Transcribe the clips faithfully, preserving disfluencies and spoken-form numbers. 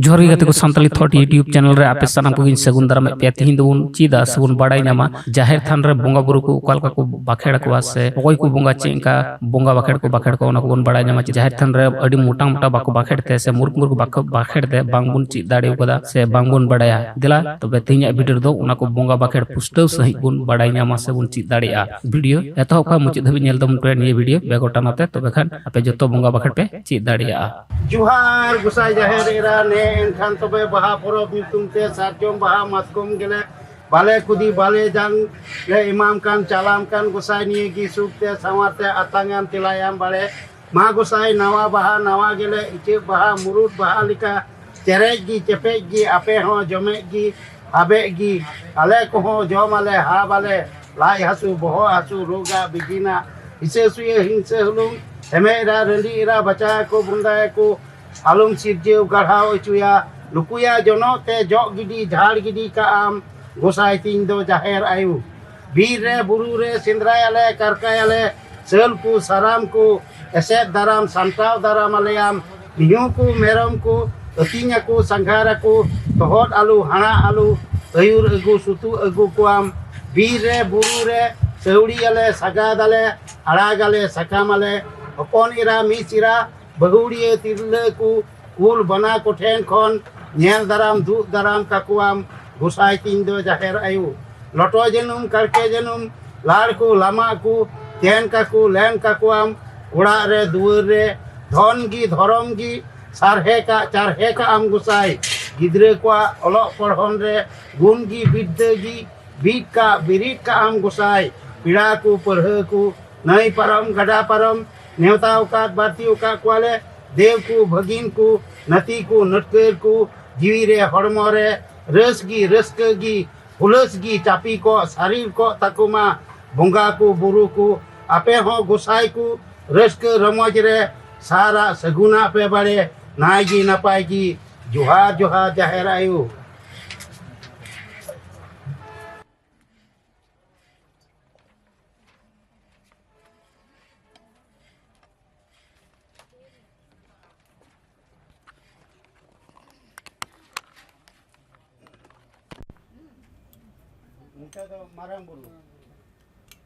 ᱡᱚᱦᱟᱨ ᱜᱮ ᱜᱟᱛᱮ ᱠᱚ, ᱥᱟᱱᱛᱟᱞᱤ ᱛᱷᱚᱴ YouTube ᱪᱮᱱᱮᱞ ᱨᱮ ᱟᱯᱮ ᱥᱟᱱᱟᱢ ᱠᱚᱜᱮᱧ ᱥᱟᱹᱜᱩᱱ ᱫᱟᱨᱟᱢᱮᱫ ᱯᱮᱭᱟ᱾ ᱛᱤᱦᱤᱧ ᱫᱚᱵᱚᱱ ᱪᱮᱫᱟ ᱥᱮᱵᱚᱱ ᱵᱟᱲᱟᱭ ᱧᱟᱢᱟ ᱡᱟᱦᱮᱨ ᱛᱷᱟᱱ ᱨᱮ ᱵᱚᱸᱜᱟ ᱵᱩᱨᱩ ᱠᱚ ᱚᱠᱟ ᱞᱮᱠᱟ ᱠᱚ ᱵᱟᱠᱷᱮᱲ ᱟᱠᱚᱣᱟ, ᱥᱮ ᱚᱠᱚᱭ ᱠᱚ ᱵᱚᱸᱜᱟ ᱪᱮᱫ ᱞᱮᱠᱟ ᱵᱚᱸᱜᱟ ᱵᱟᱠᱷᱮᱲ ᱠᱚ ᱵᱟᱠᱷᱮᱲ ᱠᱚᱣᱟ, ᱚᱱᱟ ᱠᱚᱵᱚᱱ ᱵᱟᱲᱟᱭ ᱧᱟᱢᱟ᱾ ᱡᱟᱦᱮᱨ ᱛᱷᱟᱱ ᱨᱮ ᱟᱹᱰᱤ ᱢᱚᱴᱟ ᱢᱚᱴᱟ ᱵᱟᱠᱚ ᱵᱟᱠᱷᱮᱲ ᱛᱮ ᱥᱮ ᱢᱩᱨᱩᱠ ᱢᱩᱨᱩᱠ ᱵᱟᱠᱚ ᱵᱟᱠᱷᱮᱲ ᱛᱮ ᱵᱟᱝᱵᱚᱱ ᱪᱮᱫ ᱫᱟᱲᱮ ᱠᱟᱫᱟ ᱥᱮ ᱵᱟᱝᱵᱚᱱ ᱵᱟᱲᱟᱭᱟ᱾ ᱫᱮᱞᱟ ᱛᱚᱵᱮ ᱛᱮᱦᱮᱧᱟᱜ ᱵᱷᱤᱰᱤᱭᱳ ᱨᱮᱫᱚ ᱚᱱᱟ ᱠᱚ ᱵᱚᱸᱜᱟ ᱵᱟᱠᱷᱮᱲ ᱯᱩᱥᱴᱟᱹᱣ ᱥᱟᱺᱦᱤᱡ ᱵᱚᱱ ᱵᱟᱲᱟᱭ ᱧᱟᱢᱟ ᱥᱮᱵᱚᱱ ᱪᱮᱫ ᱫᱟᱲᱮᱭᱟᱜᱼᱟ᱾ ᱵᱷᱤᱰᱤᱭᱳ ᱮᱛᱚᱦᱚᱵ ᱠᱷᱚᱱ ᱢᱩᱪᱟᱹᱫ ᱫᱷᱟᱹᱵᱤᱡ ᱧᱮᱞ ᱛᱟᱵᱚᱱ ᱯᱮ ᱱᱤᱭᱟᱹ ᱵᱷᱤᱰᱤᱭᱳ ᱵᱮᱜᱚᱨ ᱴᱟᱱᱟ ᱛᱮ, ᱛᱚᱵᱮ ᱠᱷᱟᱱ ᱟᱯᱮ ᱡᱚᱛᱚ ᱵᱚᱸᱜᱟ ᱵᱟᱠᱷᱮᱲ ᱯᱮ ᱪᱮᱫ ᱫᱟᱲᱮᱭᱟᱜᱼᱟ᱾ ᱡᱚᱦᱟᱨ ᱜᱚᱸᱥᱟᱭ ᱡᱟᱦᱮᱨ ᱮᱨᱟ, ᱱᱮ ᱮᱱᱠᱷᱟᱱ ᱛᱚᱵᱮ ᱵᱟᱦᱟ ᱯᱚᱨᱚᱵᱽ ᱧᱩᱛᱩᱢ ᱛᱮ ᱥᱟᱨᱡᱚᱢ ᱵᱟᱦᱟ ᱢᱟᱛᱠᱚᱢ ᱜᱮᱞᱮ ᱵᱟᱞᱮ ᱠᱩᱫᱤ ᱵᱟᱞᱮ ᱡᱟᱝ ᱞᱮ ᱮᱢᱟᱢ ᱠᱟᱱ, ᱪᱟᱞᱟᱢ ᱠᱟᱱ ᱜᱚᱸᱥᱟᱭ ᱱᱤᱭᱟᱹ ᱜᱮ ᱥᱩᱠ ᱛᱮ ᱥᱟᱶᱟᱨ ᱛᱮ ᱟᱛᱟᱝ ᱟᱢ ᱛᱮᱞᱟᱭᱟᱢ ᱵᱟᱲᱮ᱾ ᱢᱟ ᱜᱚᱸᱥᱟᱭ ᱱᱟᱣᱟ ᱵᱟᱦᱟ ᱱᱟᱣᱟ ᱜᱮᱞᱮ ᱤᱪᱟᱹᱜ ᱵᱟᱦᱟ ᱢᱩᱨᱩᱫ ᱵᱟᱦᱟ ᱞᱮᱠᱟ ᱪᱮᱨᱮᱡ ᱜᱮ ᱪᱮᱯᱮᱡ ᱜᱮ ᱟᱯᱮ ᱦᱚᱸ ᱡᱚᱢᱮᱡ ᱜᱮ ᱦᱟᱵᱮᱜ ᱜᱮ ᱟᱞᱮ ᱠᱚᱦᱚᱸ ᱡᱚᱢ ᱟᱞᱮ ᱦᱟᱵ ᱟᱞᱮ᱾ ᱞᱟᱡ ᱦᱟᱹᱥᱩ ᱵᱚᱦᱚᱜ ᱦᱟᱹᱥᱩ ᱨᱳᱜᱽ ᱟᱜ ᱵᱤᱜᱷᱤᱱᱟᱜ ᱦᱤᱥᱟᱹ ᱥᱩᱭᱟᱹ ᱦᱤᱝᱥᱟᱹ ᱦᱩᱞᱩᱝ ᱮᱢᱮᱡ ᱮᱨᱟ ᱨᱟᱹᱞᱤ ᱮᱨᱟ ᱵᱟᱪᱟᱭᱟᱠᱚ ᱵᱚᱸᱫᱟᱭᱟᱠᱚ ᱟᱞᱚᱢ ᱥᱤᱨᱡᱟᱹᱣ ᱜᱟᱲᱦᱟᱣ ᱦᱚᱪᱚᱭᱟ᱾ ᱞᱩᱠᱩᱭᱟ ᱡᱚᱱᱚᱜ ᱛᱮ ᱡᱚᱜ ᱜᱤᱰᱤ ᱡᱷᱟᱲ ᱜᱤᱰᱤ ᱠᱟᱜ ᱟᱢ ᱜᱚᱸᱥᱟᱭ ᱛᱤᱧ ᱫᱚ ᱡᱟᱦᱮᱨ ᱟᱭᱳ᱾ ᱵᱤᱨ ᱨᱮ ᱵᱩᱨᱩ ᱨᱮ ᱥᱮᱸᱫᱽᱨᱟᱭᱟᱞᱮ ᱠᱟᱨᱠᱟᱭᱟᱞᱮ ᱥᱟᱹᱞ ᱠᱚ ᱥᱟᱨᱟᱢ ᱠᱚ ᱮᱥᱮᱫ ᱫᱟᱨᱟᱢ ᱥᱟᱢᱴᱟᱣ ᱫᱟᱨᱟᱢ ᱟᱞᱮᱭᱟᱢ᱾ ᱢᱤᱦᱩ ᱠᱚ ᱢᱮᱨᱚᱢ ᱠᱚ ᱟᱹᱛᱤᱧ ᱟᱠᱚ ᱥᱟᱸᱜᱷᱟᱨ ᱟᱠᱚ ᱛᱚᱦᱚᱫ ᱟᱞᱚ ᱦᱟᱲᱟᱜ ᱟᱞᱚ ᱟᱹᱭᱩᱨ ᱟᱹᱜᱩ ᱥᱩᱛᱩᱜ ᱟᱹᱜᱩ ᱠᱚᱣᱟᱢ᱾ ᱵᱤᱨ ᱨᱮ ᱵᱩᱨᱩ ᱨᱮ ᱥᱟᱹᱣᱲᱤᱭᱟᱞᱮ ᱥᱟᱜᱟᱫᱟᱞᱮ ᱟᱲᱟᱜᱟᱞᱮ ᱥᱟᱠᱟᱢᱟᱞᱮ ᱦᱚᱯᱚᱱ ᱮᱨᱟ ᱢᱤᱥ ᱮᱨᱟ ᱵᱟᱹᱦᱩᱲᱤᱭᱟᱹ ᱛᱤᱨᱞᱟᱹ ᱠᱚ ᱠᱩᱞ ᱵᱟᱱᱟ ᱠᱚᱴᱷᱮᱱ ᱠᱷᱚᱱ ᱧᱮᱞ ᱫᱟᱨᱟᱢ ᱫᱩᱜ ᱫᱟᱨᱟᱢ ᱠᱟᱠᱚᱣᱟᱢ ᱜᱚᱸᱥᱟᱭ ᱛᱤᱧ ᱫᱚ ᱡᱟᱦᱮᱨ ᱟᱭᱳ᱾ ᱞᱚᱴᱚ ᱡᱟᱹᱱᱩᱢ ᱠᱟᱲᱠᱮ ᱡᱟᱹᱱᱩᱢ ᱞᱟᱲ ᱠᱚ ᱞᱟᱢᱟᱜ ᱠᱚ ᱛᱮᱱ ᱠᱟᱠᱚ ᱞᱮᱱ ᱠᱟᱠᱚᱣᱟᱢ ᱚᱲᱟᱜ ᱨᱮ ᱫᱩᱣᱟᱹᱨ ᱨᱮ ᱫᱷᱚᱱ ᱜᱮ ᱫᱷᱚᱨᱚᱢ ᱜᱮ ᱥᱟᱨᱦᱮ ᱠᱟᱜ ᱪᱟᱨᱦᱮ ᱠᱟᱜ ᱟᱢ ᱜᱚᱸᱥᱟᱭ᱾ ᱜᱤᱫᱽᱨᱟᱹ ᱠᱚᱣᱟᱜ ᱚᱞᱚᱜ ᱯᱚᱲᱦᱚᱱ ᱨᱮ ᱜᱩᱱ ᱜᱮ ᱵᱤᱨᱫᱟᱹ ᱜᱮ ᱵᱤᱫ ᱠᱟᱜ ᱵᱤᱨᱤᱫ ᱠᱟᱜ ᱟᱢ ᱜᱚᱸᱥᱟᱭ᱾ ᱯᱮᱲᱟ ᱠᱚ ᱯᱟᱹᱲᱦᱟᱹ ᱠᱚ ᱱᱟᱹᱭ ᱯᱟᱨᱚᱢ ᱜᱟᱰᱟ ᱯᱟᱨᱚᱢ ᱱᱮᱣᱛᱟ ᱟᱠᱟᱫ ᱵᱟᱹᱲᱛᱤ ᱟᱠᱟᱫ ᱠᱚᱣᱟᱞᱮ᱾ ᱫᱮᱣ ᱠᱚ ᱵᱷᱟᱹᱜᱤᱱ ᱠᱚ ᱱᱟᱹᱛᱤ ᱠᱚ ᱱᱟᱹᱴᱠᱟᱹᱨ ᱠᱚ ᱡᱤᱣᱤ ᱨᱮ ᱦᱚᱲᱢᱚ ᱨᱮ ᱨᱟᱹᱥ ᱜᱮ ᱨᱟᱹᱥᱠᱟᱹ ᱜᱮ ᱦᱩᱞᱟᱹᱥ ᱜᱮ ᱪᱟᱹᱯᱤ ᱠᱚᱜ ᱥᱟᱹᱨᱤᱨ ᱠᱚᱜ ᱛᱟᱠᱚ ᱢᱟ᱾ ᱵᱚᱸᱜᱟ ᱠᱚ ᱵᱩᱨᱩ ᱠᱚ ᱟᱯᱮ ᱦᱚᱸ ᱜᱚᱸᱥᱟᱭ ᱠᱚ ᱨᱟᱹᱥᱠᱟᱹ ᱨᱚᱢᱚᱡᱽ ᱨᱮ ᱥᱟᱨᱟᱜ ᱥᱟᱹᱜᱩᱱᱟᱜ ᱯᱮ ᱵᱟᱲᱮ᱾ ᱱᱟᱭ ᱜᱮ ᱱᱟᱯᱟᱭ ᱜᱮ᱾ ᱡᱚᱦᱟᱨ ᱡᱚᱦᱟᱨ ᱡᱟᱦᱮᱨ ᱟᱭᱳ᱾ ᱢᱟᱨᱟᱝ ᱵᱩᱨᱩ᱾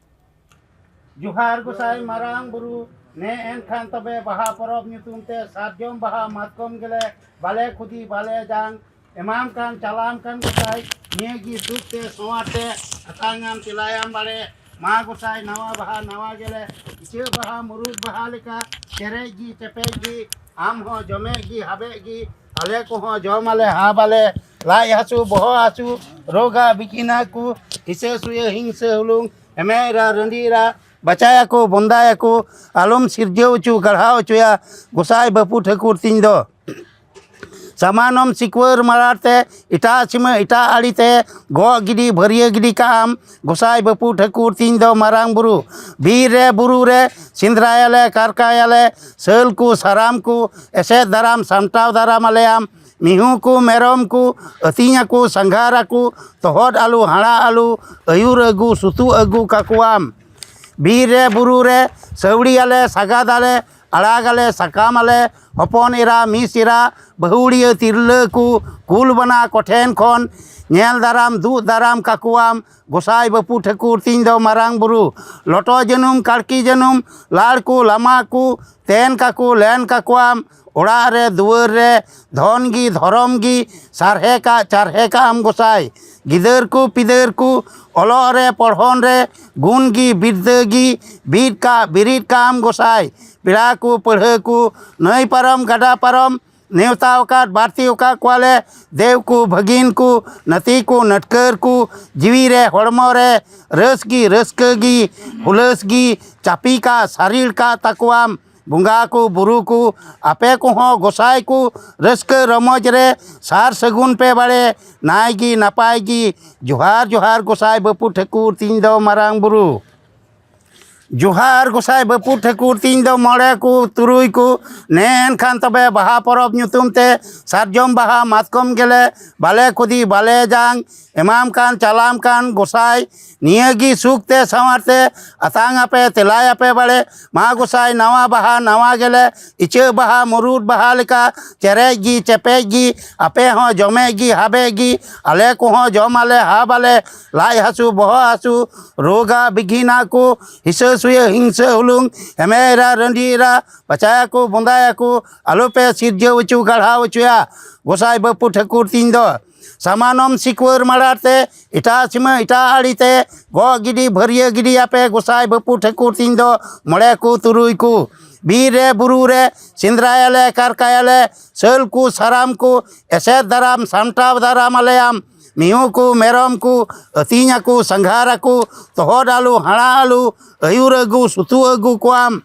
ᱡᱚᱦᱟᱨ ᱜᱚᱸᱥᱟᱭ ᱢᱟᱨᱟᱝ ᱵᱩᱨᱩ, ᱱᱮ ᱮᱱᱠᱷᱟᱱ ᱛᱚᱵᱮ ᱵᱟᱦᱟ ᱯᱚᱨᱚᱵᱽ ᱧᱩᱛᱩᱢ ᱛᱮ ᱥᱟᱨᱡᱚᱢ ᱵᱟᱦᱟ ᱢᱟᱛᱠᱚᱢ ᱜᱮᱞᱮ ᱵᱟᱞᱮ ᱠᱷᱩᱫᱤ ᱵᱟᱞᱮ ᱡᱟᱝ ᱮᱢᱟᱢ ᱠᱟᱱ ᱪᱟᱞᱟᱢ ᱠᱟᱱ ᱜᱚᱸᱥᱟᱭ, ᱱᱤᱭᱟᱹ ᱜᱮ ᱫᱩᱠ ᱛᱮ ᱥᱚᱣᱟ ᱛᱮ ᱟᱛᱟᱝ ᱟᱢ ᱪᱮᱞᱟᱭᱟᱢ ᱵᱟᱲᱮ᱾ ᱢᱟ ᱜᱚᱸᱥᱟᱭ ᱱᱟᱣᱟ ᱵᱟᱦᱟ ᱱᱟᱣᱟ ᱜᱮᱞᱮ ᱤᱪᱟᱹᱜ ᱵᱟᱦᱟ ᱢᱩᱨᱩᱫ ᱵᱟᱦᱟ ᱞᱮᱠᱟ ᱪᱮᱨᱮᱡ ᱜᱮ ᱪᱮᱯᱮᱡ ᱜᱮ, ᱟᱢ ᱦᱚᱸ ᱡᱚᱢᱮᱜ ᱜᱮ ᱦᱟᱵᱮᱜ ᱜᱮ, ᱟᱞᱮ ᱠᱚᱦᱚᱸ ᱡᱚᱢ ᱟᱞᱮ ᱦᱟᱵ ᱟᱞᱮ᱾ ᱞᱟᱡ ᱦᱟᱹᱥᱩ ᱵᱚᱦᱚᱜ ᱦᱟᱹᱥᱩ ᱨᱳᱜᱟ ᱵᱤᱠᱤᱱᱟ ᱠᱚ ᱦᱤᱥᱟᱹ ᱥᱩᱭᱟᱹ ᱦᱤᱝᱥᱟᱹ ᱦᱩᱞᱩᱝ ᱮᱢᱮ ᱮᱨᱟ ᱨᱟᱺᱰᱤ ᱮᱨᱟ ᱵᱟᱪᱟᱭᱟᱠᱚ ᱵᱚᱱᱫᱟᱭᱟᱠᱚ, ᱟᱞᱚᱢ ᱥᱤᱨᱡᱟᱹᱣ ᱦᱚᱪᱚ ᱜᱟᱲᱦᱟᱣ ᱦᱚᱪᱚᱭᱟ ᱜᱚᱸᱥᱟᱭ ᱵᱟᱹᱯᱩ ᱴᱷᱟᱹᱠᱩᱨ ᱛᱤᱧ ᱫᱚ᱾ ᱥᱟᱢᱟᱱᱚᱢ ᱥᱤᱠᱣᱟᱹᱨ ᱢᱟᱨᱟᱲ ᱛᱮ ᱮᱴᱟᱜ ᱥᱤᱢᱟᱹ ᱮᱴᱟᱜ ᱟᱲᱮ ᱛᱮ ᱜᱚᱜ ᱜᱤᱰᱤ ᱵᱷᱟᱹᱨᱭᱟᱹ ᱜᱤᱰᱤ ᱠᱟᱜ ᱟᱢ ᱜᱚᱸᱥᱟᱭ ᱵᱟᱹᱯᱩ ᱴᱷᱟᱹᱠᱩᱨ ᱛᱤᱧ ᱫᱚ ᱢᱟᱨᱟᱝ ᱵᱩᱨᱩ᱾ ᱵᱤᱨ ᱨᱮ ᱵᱩᱨᱩ ᱨᱮ ᱥᱮᱸᱫᱽᱨᱟᱭᱟᱞᱮ ᱠᱟᱨᱠᱟᱭᱟᱞᱮ ᱥᱟᱹᱞ ᱠᱚ ᱥᱟᱨᱟᱢ ᱠᱚ ᱮᱥᱮᱫ ᱫᱟᱨᱟᱢ ᱥᱟᱢᱴᱟᱣ ᱫᱟᱨᱟᱢ ᱟᱞᱮᱭᱟᱢ᱾ ᱢᱤᱦᱩ ᱠᱚ ᱢᱮᱨᱚᱢ ᱠᱚ ᱟᱹᱛᱤᱧ ᱟᱠᱚ ᱥᱟᱸᱜᱷᱟᱨ ᱟᱠᱚ ᱛᱚᱦᱚᱫ ᱟᱞᱩ ᱦᱟᱲᱟ ᱟᱞᱩ ᱟᱹᱭᱩᱨ ᱟᱹᱜᱩ ᱥᱩᱛᱩᱜ ᱟᱹᱜᱩ ᱠᱟᱠᱚᱣᱟᱢ᱾ ᱵᱤᱨ ᱨᱮ ᱵᱩᱨᱩ ᱨᱮ ᱥᱟᱹᱣᱲᱤᱭᱟᱞᱮ ᱥᱟᱜᱟᱫᱟᱞᱮ ᱟᱲᱟᱜᱟᱞᱮ ᱥᱟᱠᱟᱢᱟᱞᱮ ᱦᱚᱯᱚᱱ ᱮᱨᱟ ᱢᱤᱥ ᱮᱨᱟ ᱵᱟᱹᱦᱩᱲᱤᱭᱟᱹ ᱛᱤᱨᱞᱟᱹ ᱠᱚ ᱠᱩᱞ ᱵᱟᱱᱟ ᱠᱚᱴᱷᱮᱱ ᱠᱷᱚᱱ ᱧᱮᱞ ᱫᱟᱨᱟᱢ ᱫᱩᱜ ᱫᱟᱨᱟᱢ ᱠᱟᱠᱚᱣᱟᱢ ᱜᱚᱸᱥᱟᱭ ᱵᱟᱹᱯᱩ ᱴᱷᱟᱹᱠᱩᱨ ᱛᱤᱧ ᱫᱚ ᱢᱟᱨᱟᱝ ᱵᱩᱨᱩ᱾ ᱞᱚᱴᱚ ᱡᱟᱹᱱᱩᱢ ᱠᱟᱲᱠᱤ ᱡᱟᱹᱱᱩᱢ ᱞᱟᱲ ᱠᱚ ᱞᱟᱢᱟ ᱠᱚ ᱛᱮᱱ ᱠᱟᱠᱚ ᱞᱮᱱ ᱠᱟᱠᱚᱣᱟᱢ ᱚᱲᱟᱜ ᱨᱮ ᱫᱩᱣᱟᱹᱨ ᱨᱮ ᱫᱷᱚᱱ ᱜᱮ ᱫᱷᱚᱨᱚᱢ ᱜᱮ ᱥᱟᱨᱦᱮ ᱠᱟᱜ ᱪᱟᱨᱦᱮ ᱠᱟᱜ ᱟᱢ ᱜᱚᱸᱥᱟᱭ᱾ ᱜᱤᱫᱟᱹᱨ ᱠᱚ ᱯᱤᱫᱟᱹᱨ ᱠᱚ ᱚᱞᱚᱜ ᱨᱮ ᱯᱚᱲᱦᱚᱱ ᱨᱮ ᱜᱩᱱ ᱜᱮ ᱵᱤᱨᱫᱟᱹ ᱜᱮ ᱵᱤᱫ ᱠᱟᱜ ᱵᱤᱨᱤᱫ ᱠᱟᱜ ᱟᱢ ᱜᱚᱸᱥᱟᱭ᱾ ᱯᱮᱲᱟ ᱠᱚ ᱯᱟᱹᱲᱦᱟᱹ ᱠᱚ ᱱᱟᱹᱭ ᱯᱟᱨᱚᱢ ᱜᱟᱰᱟ ᱯᱟᱨᱚᱢ ᱱᱮᱣᱛᱟ ᱟᱠᱟᱫ ᱵᱟᱹᱲᱛᱤ ᱟᱠᱟᱫ ᱠᱚᱣᱟᱞᱮ ᱫᱮᱣ ᱠᱚ ᱵᱷᱟᱹᱜᱤᱱ ᱠᱚ ᱱᱟᱹᱛᱤ ᱠᱚ ᱱᱟᱹᱴᱠᱟᱹᱨ ᱠᱚ ᱡᱤᱣᱤ ᱨᱮ ᱦᱚᱲᱢᱚ ᱨᱮ ᱨᱟᱹᱥ ᱜᱮ ᱨᱟᱹᱥᱠᱟᱹ ᱜᱮ ᱦᱩᱞᱟᱹᱥ ᱜᱮ ᱪᱟᱯᱤ ᱠᱟᱜ ᱥᱟᱹᱨᱤᱲ ᱠᱟᱜ ᱛᱟᱠᱚᱣᱟᱢ ᱵᱚᱸᱜᱟ ᱠᱚ ᱵᱩᱨᱩ ᱠᱚ ᱟᱯᱮ ᱠᱚᱦᱚᱸ ᱜᱚᱸᱥᱟᱭ ᱠᱚ ᱨᱟᱹᱥᱠᱟᱹ ᱨᱚᱢᱚᱡᱽ ᱨᱮ ᱥᱟᱨ ᱥᱟᱹᱜᱩᱱ ᱯᱮ ᱵᱟᱲᱮ ᱱᱟᱭ ᱜᱮ ᱱᱟᱯᱟᱭ ᱜᱮ᱾ ᱡᱚᱦᱟᱨ ᱡᱚᱦᱟᱨ ᱜᱚᱸᱥᱟᱭ ᱵᱟᱹᱯᱩ ᱴᱷᱟᱹᱠᱩᱨ ᱛᱤᱧ ᱫᱚ ᱢᱟᱨᱟᱝ ᱵᱩᱨᱩ᱾ ᱡᱚᱦᱟᱨ ᱜᱚᱸᱥᱟᱭ ᱵᱟᱹᱯᱩ ᱴᱷᱟᱹᱠᱩᱨ ᱛᱤᱧ ᱫᱚ ᱢᱚᱬᱮ ᱠᱚ ᱛᱩᱨᱩᱭ ᱠᱚ, ᱱᱮ ᱮᱱᱠᱷᱟᱱ ᱛᱚᱵᱮ ᱵᱟᱦᱟ ᱯᱚᱨᱚᱵᱽ ᱧᱩᱛᱩᱢ ᱛᱮ ᱥᱟᱨᱡᱚᱢ ᱵᱟᱦᱟ ᱢᱟᱛᱠᱚᱢ ᱜᱮᱞᱮ ᱵᱟᱞᱮ ᱠᱩᱫᱤ ᱵᱟᱞᱮ ᱡᱟᱝ ᱮᱢᱟᱢ ᱠᱟᱱ ᱪᱟᱞᱟᱢ ᱠᱟᱱ ᱜᱚᱸᱥᱟᱭ, ᱱᱤᱭᱟᱹ ᱜᱮ ᱥᱩᱠ ᱛᱮ ᱥᱟᱶᱟᱨ ᱛᱮ ᱟᱛᱟᱝ ᱟᱯᱮ ᱛᱮᱞᱟᱭ ᱟᱯᱮ ᱵᱟᱲᱮ᱾ ᱢᱟ ᱜᱚᱸᱥᱟᱭ ᱱᱟᱣᱟ ᱵᱟᱦᱟ ᱱᱟᱣᱟ ᱜᱮᱞᱮ ᱤᱪᱟᱹᱜ ᱵᱟᱦᱟ ᱢᱩᱨᱩᱫ ᱵᱟᱦᱟ ᱞᱮᱠᱟ ᱪᱮᱨᱮᱡ ᱜᱮ ᱪᱮᱯᱮᱡ ᱜᱮ, ᱟᱯᱮ ᱦᱚᱸ ᱡᱚᱢᱮᱡ ᱜᱮ ᱦᱟᱵᱮᱡ ᱜᱮ, ᱟᱞᱮ ᱠᱚᱦᱚᱸ ᱡᱚᱢ ᱟᱞᱮ ᱦᱟᱵ ᱟᱞᱮ᱾ ᱞᱟᱡ ᱦᱟᱹᱥᱩ ᱵᱚᱦᱚᱜ ᱦᱟᱹᱥᱩ ᱨᱳᱜᱟ ᱵᱤᱜᱷᱤᱱᱟ ᱠᱚ ᱦᱤᱥᱟᱹ ᱥᱩᱭᱟᱹ ᱦᱤᱝᱥᱟᱹ ᱦᱩᱞᱩᱝ ᱮᱢᱮ ᱮᱨᱟ ᱨᱟᱺᱰᱤ ᱮᱨᱟ ᱵᱟᱪᱟᱭᱟᱠᱚ ᱵᱚᱸᱫᱟᱭᱟᱠᱚ ᱟᱞᱚᱯᱮ ᱥᱤᱨᱡᱟᱹᱣ ᱦᱚᱪᱚ ᱜᱟᱲᱦᱟᱣ ᱦᱚᱪᱚᱭᱟ᱾ ᱜᱚᱸᱥᱟᱭ ᱵᱟᱹᱯᱩ ᱴᱷᱟᱹᱠᱩᱨ ᱛᱤᱧ ᱫᱚ ᱥᱟᱢᱟᱱᱚᱢ ᱥᱤᱠᱣᱟᱹᱨ ᱢᱟᱲᱟᱨ ᱛᱮ ᱮᱴᱟᱜ ᱥᱤᱢᱟᱹ ᱮᱴᱟᱜ ᱟᱲᱮ ᱛᱮ ᱜᱚᱜ ᱜᱤᱰᱤ ᱵᱷᱟᱹᱨᱭᱟᱹ ᱜᱤᱰᱤᱭᱟᱯᱮ ᱜᱚᱸᱥᱟᱭ ᱵᱟᱹᱯᱩ ᱴᱷᱟᱹᱠᱩᱨ ᱛᱤᱧ ᱫᱚ ᱢᱚᱬᱮ ᱠᱚ ᱛᱩᱨᱩᱭ ᱠᱚ᱾ ᱵᱤᱨ ᱨᱮ ᱵᱩᱨᱩ ᱨᱮ ᱥᱮᱸᱫᱽᱨᱟᱭᱟᱞᱮ ᱠᱟᱨᱠᱟᱭᱟᱞᱮ ᱥᱟᱹᱞ ᱠᱚ ᱥᱟᱨᱟᱢ ᱠᱚ ᱮᱥᱮᱫ ᱫᱟᱨᱟᱢ ᱥᱟᱢᱴᱟᱣ ᱫᱟᱨᱟᱢ ᱟᱞᱮᱭᱟᱢ᱾ ᱢᱤᱦᱩ ᱠᱚ ᱢᱮᱨᱚᱢ ᱠᱚ ᱟᱹᱛᱤᱧ ᱟᱠᱚ ᱥᱟᱸᱜᱷᱟᱨ ᱟᱠᱚ ᱛᱚᱦᱚᱫ ᱟᱞᱚ ᱦᱟᱲᱟ ᱟᱞᱚ ᱟᱹᱭᱩᱨ ᱟᱹᱜᱩ ᱥᱩᱛᱩ ᱟᱹᱜᱩ ᱠᱚᱣᱟᱢ᱾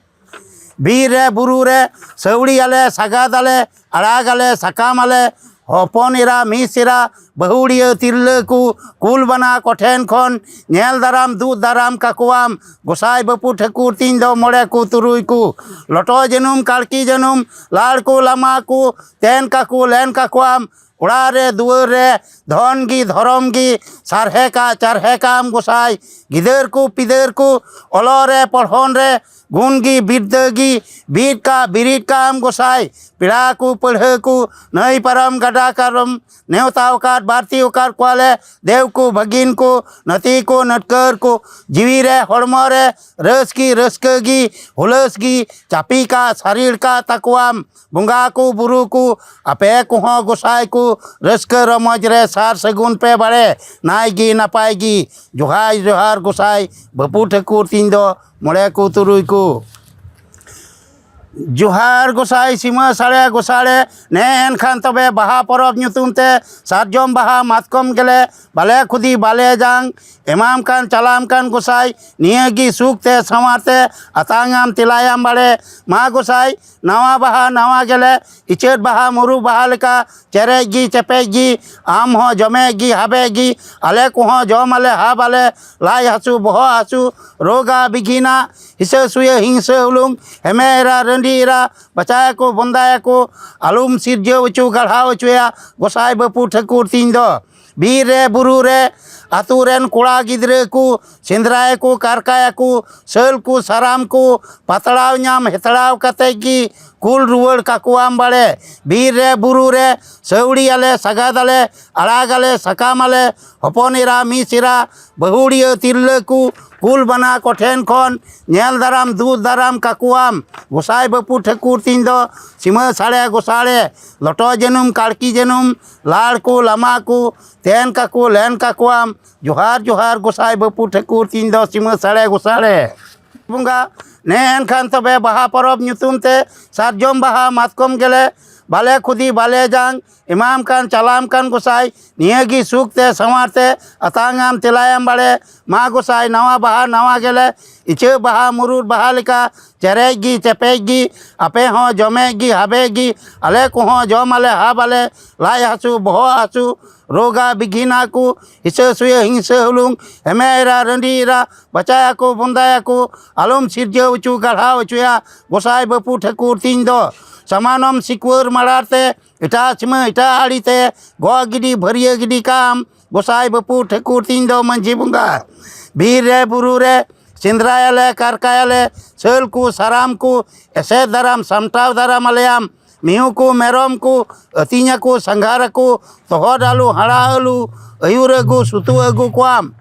ᱵᱤᱨ ᱨᱮ ᱵᱩᱨᱩ ᱨᱮ ᱥᱟᱹᱣᱲᱤᱭᱟᱞᱮ ᱥᱟᱜᱟᱫᱟᱞᱮ ᱟᱲᱟᱜᱟᱞᱮ ᱥᱟᱠᱟᱢᱟᱞᱮ ᱦᱚᱯᱚᱱ ᱮᱨᱟ ᱢᱤᱥ ᱮᱨᱟ ᱵᱟᱹᱦᱩᱲᱤᱭᱟᱹ ᱛᱤᱨᱞᱟᱹ ᱠᱚ ᱠᱩᱞ ᱵᱟᱱᱟ ᱠᱚᱴᱷᱮᱱ ᱠᱷᱚᱱ ᱧᱮᱞ ᱫᱟᱨᱟᱢ ᱫᱩᱜ ᱫᱟᱨᱟᱢ ᱠᱟᱠᱚᱣᱟᱢ᱾ ᱜᱚᱸᱥᱟᱭ ᱵᱟᱹᱯᱩ ᱴᱷᱟᱹᱠᱩᱨ ᱛᱤᱧ ᱫᱚ ᱢᱚᱬᱮ ᱠᱚ ᱛᱩᱨᱩᱭ ᱠᱚ ᱞᱚᱴᱚ ᱡᱟᱹᱱᱩᱢ ᱠᱟᱲᱠᱤ ᱡᱟᱹᱱᱩᱢ ᱞᱟᱲ ᱠᱚ ᱞᱟᱢᱟ ᱠᱚ ᱛᱮᱱ ᱠᱟᱠᱚ ᱞᱮᱱ ᱠᱟᱠᱚᱣᱟᱢ᱾ ᱚᱲᱟᱜ ᱨᱮ ᱫᱩᱣᱟᱹᱨ ᱨᱮ ᱫᱷᱚᱱ ᱜᱮ ᱫᱷᱚᱨᱚᱢ ᱜᱮ ᱥᱟᱨᱦᱮ ᱠᱟᱜ ᱪᱟᱨᱦᱮ ᱠᱟᱜ ᱟᱢ ᱜᱚᱸᱥᱟᱭ᱾ ᱜᱤᱫᱟᱹᱨ ᱠᱚ ᱯᱤᱫᱟᱹᱨ ᱠᱚ ᱚᱞᱚᱜ ᱨᱮ ᱯᱚᱲᱦᱚᱱ ᱨᱮ ᱜᱩᱱ ᱜᱮ ᱵᱤᱨᱫᱟᱹ ᱜᱮ ᱵᱤᱫ ᱠᱟᱜ ᱵᱤᱨᱤᱫ ᱠᱟᱜ ᱟᱢ ᱜᱚᱸᱥᱟᱭ᱾ ᱯᱮᱲᱟ ᱠᱚ ᱯᱟᱹᱲᱦᱟᱹ ᱠᱚ ᱱᱟᱹᱭ ᱯᱟᱨᱚᱢ ᱜᱟᱰᱟ ᱠᱟᱨᱚᱢ ᱱᱮᱣᱛᱟ ᱟᱠᱟᱫ ᱵᱟᱹᱲᱛᱤ ᱟᱠᱟᱫ ᱠᱚᱣᱟᱞᱮ ᱫᱮᱣ ᱠᱚ ᱵᱷᱟᱹᱜᱤᱱ ᱠᱚ ᱱᱟᱹᱛᱤ ᱠᱚ ᱱᱟᱹᱴᱠᱟᱹᱨ ᱠᱚ ᱡᱤᱣᱤ ᱨᱮ ᱦᱚᱲᱢᱚ ᱨᱮ ᱨᱟᱹᱥᱠᱤ ᱨᱟᱹᱥᱠᱟᱹ ᱜᱮ ᱦᱩᱞᱟᱹᱥ ᱜᱮ ᱪᱟᱯᱤ ᱠᱟᱜ ᱥᱟᱹᱨᱤᱲ ᱠᱟᱜ ᱛᱟᱠᱚᱣᱟᱢ᱾ ᱵᱚᱸᱜᱟ ᱠᱚ ᱵᱩᱨᱩ ᱠᱚ ᱟᱯᱮ ᱠᱚᱦᱚᱸ ᱜᱚᱸᱥᱟᱭ ᱠᱚ ᱨᱟᱹᱥᱠᱟᱹ ᱨᱚᱢᱚᱡᱽ ᱨᱮ ᱥᱟᱨ ᱥᱟᱹᱜᱩᱱ ᱯᱮ ᱵᱟᱲᱮ ᱱᱟᱭ ᱜᱮ ᱱᱟᱯᱟᱭ ᱜᱮ᱾ ᱡᱚᱦᱟᱨ ᱡᱚᱦᱟᱨ ᱜᱚᱸᱥᱟᱭ ᱵᱟᱹᱯᱩ ᱴᱷᱟᱹᱠᱩᱨ ᱛᱤᱧ ᱫᱚ ᱢᱚᱬᱮ ᱠᱚ ᱛᱩᱨᱩᱭ ᱠᱚ᱾ ᱡᱚᱦᱟᱨ ᱜᱚᱸᱥᱟᱭ ᱥᱤᱢᱟᱹ ᱥᱟᱲᱮ ᱜᱚᱸᱥᱟᱲᱮ ᱱᱮ ᱮᱱᱠᱷᱟᱱ ᱛᱚᱵᱮ ᱵᱟᱦᱟ ᱯᱚᱨᱚᱵᱽ ᱧᱩᱛᱩᱢ ᱛᱮ ᱥᱟᱨᱡᱚᱢ ᱵᱟᱦᱟ ᱢᱟᱛᱠᱚᱢ ᱜᱮᱞᱮ ᱵᱟᱞᱮ ᱠᱷᱩᱫᱤ ᱵᱟᱞᱮ ᱡᱟᱝ, ᱮᱢᱟᱢ ᱠᱟᱱ ᱪᱟᱞᱟᱢ ᱠᱟᱱ ᱜᱚᱸᱥᱟᱭ, ᱱᱤᱭᱟᱹ ᱜᱮ ᱥᱩᱠ ᱛᱮ ᱥᱟᱶᱟᱨ ᱛᱮ ᱟᱛᱟᱝ ᱟᱢ ᱛᱮᱞᱟᱭᱟᱢ ᱵᱟᱲᱮ᱾ ᱢᱟ ᱜᱚᱸᱥᱟᱭ, ᱱᱟᱣᱟ ᱵᱟᱦᱟ ᱱᱟᱣᱟ ᱜᱮᱞᱮ, ᱤᱪᱟᱹᱫ ᱵᱟᱦᱟ ᱢᱩᱨᱩ ᱵᱟᱦᱟ ᱞᱮᱠᱟ, ᱪᱮᱨᱮᱡ ᱜᱮ ᱪᱮᱯᱮᱡ ᱜᱮ, ᱟᱢ ᱦᱚᱸ ᱡᱚᱢᱮ ᱜᱮ ᱦᱟᱵᱮ ᱜᱮ, ᱟᱞᱮ ᱠᱚᱦᱚᱸ ᱡᱚᱢ ᱟᱞᱮ ᱦᱟᱵ ᱟᱞᱮ, ᱞᱟᱡ ᱦᱟᱹᱥᱩ ᱵᱚᱦᱚᱜ ᱦᱟᱹᱥᱩ, ᱨᱳᱜᱟ ᱵᱤᱜᱷᱤᱱᱟ, ᱦᱤᱥᱟᱹ ᱥᱩᱭᱟᱹ ᱦᱤᱝᱥᱟᱹ ᱦᱩᱞᱩᱝ, ᱦᱮᱢᱮ ᱮᱨᱟ ᱨᱟᱺᱰᱤ ᱮᱨᱟ, ᱵᱟᱪᱟᱭᱟᱠᱚ ᱵᱚᱱᱫᱟᱭᱟᱠᱚ, ᱟᱞᱚᱢ ᱥᱤᱨᱡᱟᱹᱣ ᱦᱚᱪᱚ ᱜᱟᱲᱦᱟᱣ ᱦᱚᱪᱚᱭᱟ ᱜᱚᱸᱥᱟᱭ ᱵᱟᱹᱯᱩ ᱴᱷᱟᱹᱠᱩᱨ ᱛᱤᱧ ᱫᱚ᱾ ᱵᱤᱨ ᱨᱮ ᱵᱩᱨᱩ ᱨᱮ ᱟᱹᱛᱩ ᱨᱮᱱ ᱠᱚᱲᱟ ᱜᱤᱫᱽᱨᱟᱹ ᱠᱚ ᱥᱮᱸᱫᱽᱨᱟᱭᱟᱠᱚ ᱠᱟᱨᱠᱟᱭᱟᱠᱚ, ᱥᱟᱹᱞ ᱠᱚ ᱥᱟᱨᱟᱢ ᱠᱚ ᱯᱟᱛᱲᱟᱣ ᱧᱟᱢ ᱦᱮᱛᱲᱟᱣ ᱠᱟᱛᱮ ᱜᱮ ᱠᱩᱞ ᱨᱩᱣᱟᱹᱲ ᱠᱟᱠᱚᱣᱟᱢ ᱵᱟᱲᱮ᱾ ᱵᱤᱨ ᱨᱮ ᱵᱩᱨᱩ ᱨᱮ ᱥᱟᱹᱣᱲᱤᱭᱟᱞᱮ ᱥᱟᱜᱟᱫᱟᱞᱮ ᱟᱲᱟᱜᱟᱞᱮ ᱥᱟᱠᱟᱢᱟᱞᱮ ᱦᱚᱯᱚᱱ ᱮᱨᱟ ᱢᱤᱥ ᱮᱨᱟ ᱵᱟᱹᱦᱩᱲᱤᱭᱟᱹ ᱛᱤᱨᱞᱟᱹ ᱠᱚ ᱠᱩᱞ ᱵᱟᱱᱟ ᱠᱚᱴᱷᱮᱱ ᱠᱷᱚᱱ ᱧᱮᱞ ᱫᱟᱨᱟᱢ ᱫᱩᱜ ᱫᱟᱨᱟᱢ ᱠᱟᱠᱚᱣᱟᱢ ᱜᱚᱸᱥᱟᱭ ᱵᱟᱹᱯᱩ ᱴᱷᱟᱹᱠᱩᱨ ᱛᱤᱧ ᱫᱚ ᱥᱤᱢᱟᱹ ᱥᱟᱲᱮ ᱜᱚᱥᱟᱲᱮ ᱞᱚᱴᱚ ᱡᱟᱹᱱᱩᱢ ᱠᱟᱲᱠᱤ ᱡᱟᱹᱱᱩᱢ ᱞᱟᱲ ᱠᱚ ᱞᱟᱢᱟ ᱠᱚ ᱛᱮᱱ ᱠᱟᱠᱚ ᱞᱮᱱ ᱠᱟᱠᱚᱣᱟᱢ᱾ ᱡᱚᱦᱟᱨ ᱡᱚᱦᱟᱨ ᱜᱚᱸᱥᱟᱭ ᱵᱟᱹᱯᱩ ᱴᱷᱟᱹᱠᱩᱨ ᱛᱤᱧ ᱫᱚ ᱥᱤᱢᱟᱹ ᱥᱟᱲᱮ ᱜᱚᱥᱟᱲᱮ ᱵᱚᱸᱜᱟ᱾ ᱱᱮ ᱮᱱᱠᱷᱟᱱ ᱛᱚᱵᱮ ᱵᱟᱦᱟ ᱯᱚᱨᱚᱵᱽ ᱧᱩᱛᱩᱢ ᱛᱮ ᱥᱟᱨᱡᱚᱢ ᱵᱟᱦᱟ ᱢᱟᱛᱠᱚᱢ ᱜᱮᱞᱮ ᱵᱟᱞᱮ ᱠᱷᱩᱫᱤ ᱵᱟᱞᱮ ᱡᱟᱝ ᱮᱢᱟᱢ ᱠᱟᱱ ᱪᱟᱞᱟᱢ ᱠᱟᱱ ᱜᱚᱸᱥᱟᱭ, ᱱᱤᱭᱟᱹ ᱜᱮ ᱥᱩᱠ ᱛᱮ ᱥᱟᱶᱟᱨ ᱛᱮ ᱟᱛᱟᱝ ᱟᱢ ᱛᱮᱞᱟᱭᱟᱢ ᱵᱟᱲᱮ᱾ ᱢᱟ ᱜᱚᱸᱥᱟᱭ ᱱᱟᱣᱟ ᱵᱟᱦᱟ ᱱᱟᱣᱟ ᱜᱮᱞᱮ, ᱤᱪᱟᱹᱜ ᱵᱟᱦᱟ ᱢᱩᱨᱩᱫ ᱵᱟᱦᱟ ᱞᱮᱠᱟ, ᱪᱮᱨᱮᱡ ᱜᱮ ᱪᱮᱯᱮᱡ ᱜᱮ, ᱟᱯᱮ ᱦᱚᱸ ᱡᱚᱢᱮᱡ ᱜᱮ ᱦᱟᱵᱮ ᱜᱮ, ᱟᱞᱮ ᱠᱚᱦᱚᱸ ᱡᱚᱢ ᱟᱞᱮ ᱦᱟᱵ ᱟᱞᱮ, ᱞᱟᱡ ᱦᱟᱹᱥᱩ ᱵᱚᱦᱚᱜ ᱦᱟᱹᱥᱩ, ᱨᱳᱜᱟ ᱵᱤᱜᱷᱤᱱᱟ ᱠᱚ, ᱦᱤᱥᱟᱹ ᱥᱩᱭᱟᱹ ᱦᱤᱝᱥᱟᱹ ᱦᱩᱞᱩᱝ, ᱦᱮᱢᱮ ᱮᱨᱟ ᱨᱟᱺᱰᱤ ᱮᱨᱟ, ᱵᱟᱪᱟᱭᱟᱠᱚ ᱵᱚᱱᱫᱟᱭᱟᱠᱚ, ᱟᱞᱚᱢ ᱥᱤᱨᱡᱟᱹᱣ ᱦᱚᱪᱚ ᱜᱟᱲᱦᱟᱣ ᱦᱚᱪᱚᱭᱟ ᱜᱚᱸᱥᱟᱭ ᱵᱟᱹᱯᱩ ᱴᱷᱟᱹᱠᱩᱨ ᱛᱤᱧ ᱫᱚ᱾ ᱥᱟᱢᱟᱱᱚᱢ ᱥᱤᱠᱩᱣᱟᱹᱨ ᱢᱟᱲᱟᱨ ᱛᱮ ᱮᱴᱟᱜ ᱥᱤᱢᱟᱹ ᱮᱴᱟᱜ ᱟᱲᱮ ᱛᱮ ᱜᱚᱜ ᱜᱤᱰᱤ ᱵᱷᱟᱹᱨᱭᱟᱹ ᱜᱤᱰᱤ ᱠᱟᱢ ᱜᱚᱸᱥᱟᱭ ᱵᱟᱹᱯᱩ ᱴᱷᱟᱹᱠᱩᱨ ᱛᱤᱧ ᱫᱚ ᱢᱟᱹᱡᱷᱤ ᱵᱚᱸᱜᱟ᱾ ᱵᱤᱨ ᱨᱮ ᱵᱩᱨᱩ ᱨᱮ ᱥᱮᱸᱫᱽᱨᱟᱭᱟᱞᱮ ᱠᱟᱨᱠᱟᱭᱟᱞᱮ, ᱥᱟᱹᱞ ᱠᱚ ᱥᱟᱨᱟᱢ ᱠᱚ ᱮᱥᱮᱫ ᱫᱟᱨᱟᱢ ᱥᱟᱢᱴᱟᱣ ᱫᱟᱨᱟᱢ ᱟᱞᱮᱭᱟᱢ᱾ ᱢᱤᱦᱩ ᱠᱚ ᱢᱮᱨᱚᱢ ᱠᱚ ᱟᱹᱛᱤᱧ ᱟᱠᱚ ᱥᱟᱸᱜᱷᱟᱨ ᱟᱠᱚ, ᱛᱚᱦᱚᱫ ᱟᱹᱞᱩ ᱦᱟᱲᱟ ᱟᱹᱞᱩ ᱟᱹᱭᱩᱨ ᱟᱹᱜᱩ ᱥᱩᱛᱩ ᱟᱹᱜᱩ ᱠᱚᱣᱟᱢ᱾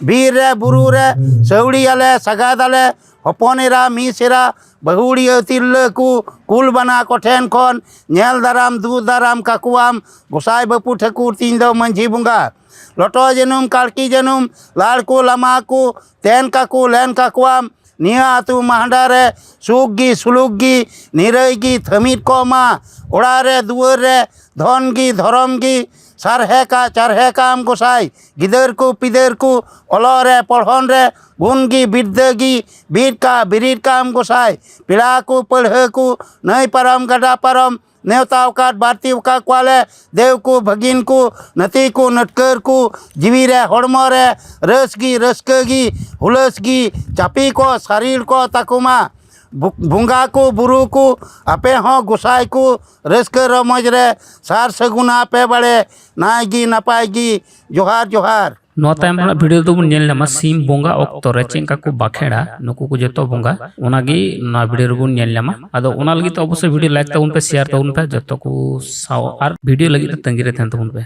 ᱵᱤᱨ ᱨᱮ ᱵᱩᱨᱩ ᱨᱮ ᱥᱟᱹᱣᱲᱤᱭᱟᱞᱮ ᱥᱟᱜᱟᱫᱟᱞᱮ, ᱦᱚᱯᱚᱱ ᱮᱨᱟ ᱢᱤᱥ ᱮᱨᱟ ᱵᱟᱹᱦᱩᱲᱤᱭᱟᱹ ᱛᱤᱨᱞᱟᱹ ᱠᱚ ᱠᱩᱞ ᱵᱟᱱᱟ ᱠᱚᱴᱷᱮᱱ ᱠᱷᱚᱱ ᱧᱮᱞ ᱫᱟᱨᱟᱢ ᱫᱩᱜ ᱫᱟᱨᱟᱢ ᱠᱟᱠᱚᱣᱟᱢ ᱜᱚᱸᱥᱟᱭ ᱵᱟᱹᱯᱩ ᱴᱷᱟᱹᱠᱩᱨ ᱛᱤᱧ ᱫᱚ ᱢᱟᱹᱡᱷᱤ ᱵᱚᱸᱜᱟ᱾ ᱞᱚᱴᱚ ᱡᱟᱹᱱᱩᱢ ᱠᱟᱲᱠᱤ ᱡᱟᱹᱱᱩᱢ ᱞᱟᱲ ᱠᱚ ᱞᱟᱢᱟ ᱠᱚ ᱛᱮᱱ ᱠᱟᱠᱚ ᱞᱮᱱ ᱠᱟᱠᱚᱣᱟᱢ᱾ ᱱᱤᱭᱟᱹ ᱟᱹᱛᱩ ᱢᱟᱦᱰᱟ ᱨᱮ ᱥᱩᱠ ᱜᱮ ᱥᱩᱞᱩᱠ ᱜᱮ ᱱᱤᱨᱟᱹᱭ ᱜᱮ ᱛᱷᱟᱹᱢᱤᱫ ᱠᱚᱜ ᱢᱟ᱾ ᱚᱲᱟᱜ ᱨᱮ ᱫᱩᱣᱟᱹᱨ ᱨᱮ ᱫᱷᱚᱱ ᱜᱮ ᱫᱷᱚᱨᱚᱢ ᱜᱮ ᱥᱟᱨᱦᱮ ᱠᱟ ᱪᱟᱨᱦᱮ ᱠᱟᱢ ᱜᱚᱸᱥᱟᱭ, ᱜᱤᱫᱟᱹᱨ ᱠᱚ ᱯᱤᱫᱟᱹᱨ ᱠᱚ ᱚᱞᱚᱜ ᱨᱮ ᱯᱚᱲᱦᱚᱱ ᱨᱮ ᱜᱩᱱ ᱜᱮ ᱵᱤᱨᱫᱟᱹ ᱜᱮ ᱵᱤᱨ ᱠᱟ ᱵᱤᱨᱤᱫ ᱠᱟᱢ ᱜᱚᱸᱥᱟᱭ, ᱯᱮᱲᱟ ᱠᱚ ᱯᱟᱹᱲᱦᱟᱹ ᱠᱚ ᱱᱟᱹᱭ ᱯᱟᱨᱚᱢ ᱜᱟᱰᱟ ᱯᱟᱨᱚᱢ ᱱᱮᱣᱛᱟ ᱟᱠᱟᱫ ᱵᱟᱹᱲᱛᱤ ᱟᱠᱟᱫ ᱠᱚᱣᱟᱞᱮ ᱫᱮᱣ ᱠᱚ ᱵᱷᱟᱹᱜᱤᱱ ᱠᱚ ᱱᱟᱹᱛᱤ ᱠᱚ ᱱᱟᱹᱴᱠᱟᱹᱨ ᱠᱚ ᱡᱤᱣᱤ ᱨᱮ ᱦᱚᱲᱢᱚ ᱨᱮ ᱨᱟᱹᱥ ᱜᱮ ᱨᱟᱹᱥᱠᱟᱹ ᱜᱮ ᱦᱩᱞᱟᱹᱥ ᱜᱮ ᱪᱟᱹᱯᱤ ᱠᱚ ᱥᱟᱹᱨᱤᱲ ᱠᱚ ᱛᱟᱠᱚ ᱢᱟ᱾ ᱵᱚ- ᱵᱚᱸᱜᱟ ᱠᱚ ᱵᱩᱨᱩ ᱠᱚ ᱟᱯᱮ ᱦᱚᱸ ᱜᱚᱸᱥᱟᱭ ᱠᱚ ᱨᱟᱹᱥᱠᱟᱹ ᱨᱚᱢᱚᱡᱽ ᱨᱮ ᱥᱟᱨ ᱥᱟᱹᱜᱩᱱᱟ ᱯᱮ ᱵᱟᱲᱮ ᱱᱟᱭ ᱜᱮ ᱱᱟᱯᱟᱭ ᱜᱮ᱾ ᱡᱚᱦᱟᱨ ᱡᱚᱦᱟᱨ᱾ ᱱᱚᱣᱟ ᱛᱟᱭᱚᱢ ᱨᱮᱱᱟᱜ ᱵᱷᱤᱰᱤᱭᱳ ᱫᱚᱵᱚᱱ ᱧᱮᱞ ᱧᱟᱢᱟ ᱥᱤᱢ ᱵᱚᱸᱜᱟ ᱚᱠᱛᱚ ᱨᱮ ᱪᱮᱫ ᱞᱮᱠᱟ ᱠᱚ ᱵᱟᱠᱷᱮᱲᱟ ᱱᱩᱠᱩ ᱠᱚ ᱡᱚᱛᱚ ᱵᱚᱸᱜᱟ, ᱚᱱᱟᱜᱮ ᱱᱚᱣᱟ ᱵᱷᱤᱰᱤᱭᱳ ᱨᱮᱵᱚᱱ ᱧᱮᱞ ᱧᱟᱢᱟ᱾ ᱟᱫᱚ ᱚᱱᱟ ᱞᱟᱹᱜᱤᱫ ᱛᱮ ᱚᱵᱚᱥᱥᱳᱭ ᱵᱷᱤᱰᱤᱭᱳ ᱞᱟᱭᱤᱠ ᱛᱟᱵᱚᱱ ᱯᱮ, ᱥᱮᱭᱟᱨ ᱛᱟᱵᱚᱱ ᱯᱮ ᱡᱚᱛᱚ ᱠᱚ ᱥᱟᱶ, ᱟᱨ ᱵᱷᱤᱰᱤᱭᱳ ᱞᱟᱹᱜᱤᱫ ᱛᱮ ᱛᱟᱺᱜᱤ ᱨᱮ ᱛᱟᱦᱮᱱ ᱛᱟᱵᱚᱱ ᱯᱮ᱾